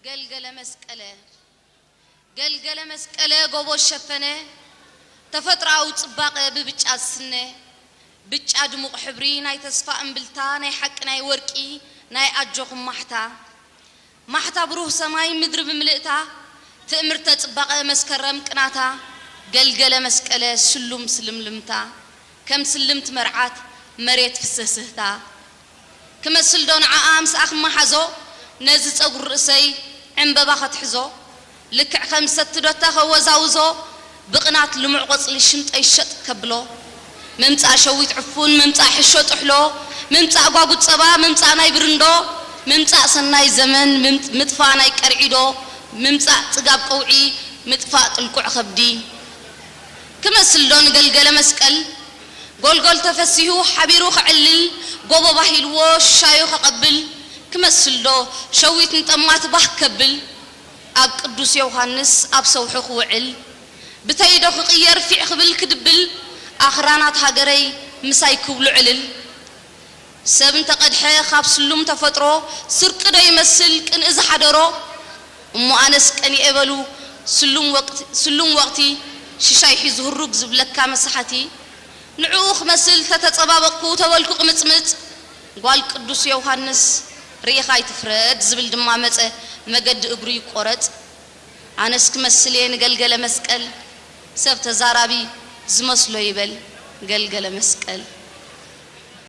ገልገለ መስቀለ ገልገለ መስቀለ ጎቦ ሸፈነ፣ ተፈጥሮኣዊ ጽባቐ ብብጫ ዝስነ፣ ብጫ ድሙቕ ሕብሪ ናይ ተስፋ እምብልታ፣ ናይ ሓቂ ናይ ወርቂ ናይ ኣጆኹም ማሕታ። ማሕታ ብሩህ ሰማይ ምድሪ ብምልእታ፣ ትእምርተ ጽባቐ መስከረም ቅናታ፣ ገልገለ መስቀለ ስሉም ስልምልምታ፣ ከም ስልምቲ መርዓት መሬት ፍስህስህታ። ክመስል ዶ ንዓኣ ምስኣ ክመሓዞ፣ ነዚ ጸጉሪ ርእሰይ ዕምበባ ከትሕዞ፣ ልክዕ ከም ሰቲ ዶታ ከወዛውዞ፣ ብቕናት ልሙዕ ቆጽሊ ሽምጠይ ሸጥ ከብሎ። ምምጻእ ሸዊት ዕፉን፣ ምምጻእ ሕሾ ጥሕሎ፣ ምምጻእ ጓጉት ጸባ፣ ምምጻእ ናይ ብርንዶ፣ ምምጻእ ሰናይ ዘመን፣ ምም-፣ ምጥፋእ ናይ ቀርዒዶ፣ ምምጻእ ጽጋብ ቀውዒ፣ ምጥፋእ ጥልቁዕ ከብዲ። ክመስል ዶ ንገልገለ መስቀል፣ ጎልጎል ተፈሲሁ ሓቢሩ ከዕልል፣ ጎቦ ባሂልዎ ሻዩ ከቐብል። ክመስል ዶ ሸዊት ንጠማት ባህ ከብል፣ ኣብ ቅዱስ ዮሃንስ ኣብ ሰውሑ ክውዕል። ብተይ ዶ ክቕየር ፊዕ ክብል ክድብል፣ ኣኽራናት ሃገረይ ምሳይ ክብሉ ዕልል። ሰብ እንተቐድሐ ካብ ስሉም ተፈጥሮ፣ ስርቂ ዶ ይመስል ቅንኢ ዝሓደሮ? እሞ ኣነስ ቀኒኤ በሉ ስሉም ወቅቲ፣ ስሉም ወቕቲ፣ ሽሻይ ሒዙ ህሩግ ዝብለካ መሳሓቲ። ንዕኡ ክመስል ተተጸባበቕኩ ተበልኩ ቅምጽምጽ፣ ጓል ቅዱስ ዮሃንስ ርኢኻ ኣይትፍረድ ዝብል ድማ መጸ፣ መገዲ እግሩ ይቆረጽ። ኣነስ ክመስል እየ ንገልገለ መስቀል፣ ሰብ ተዛራቢ ዝመስሎ ይበል ገልገለ መስቀል።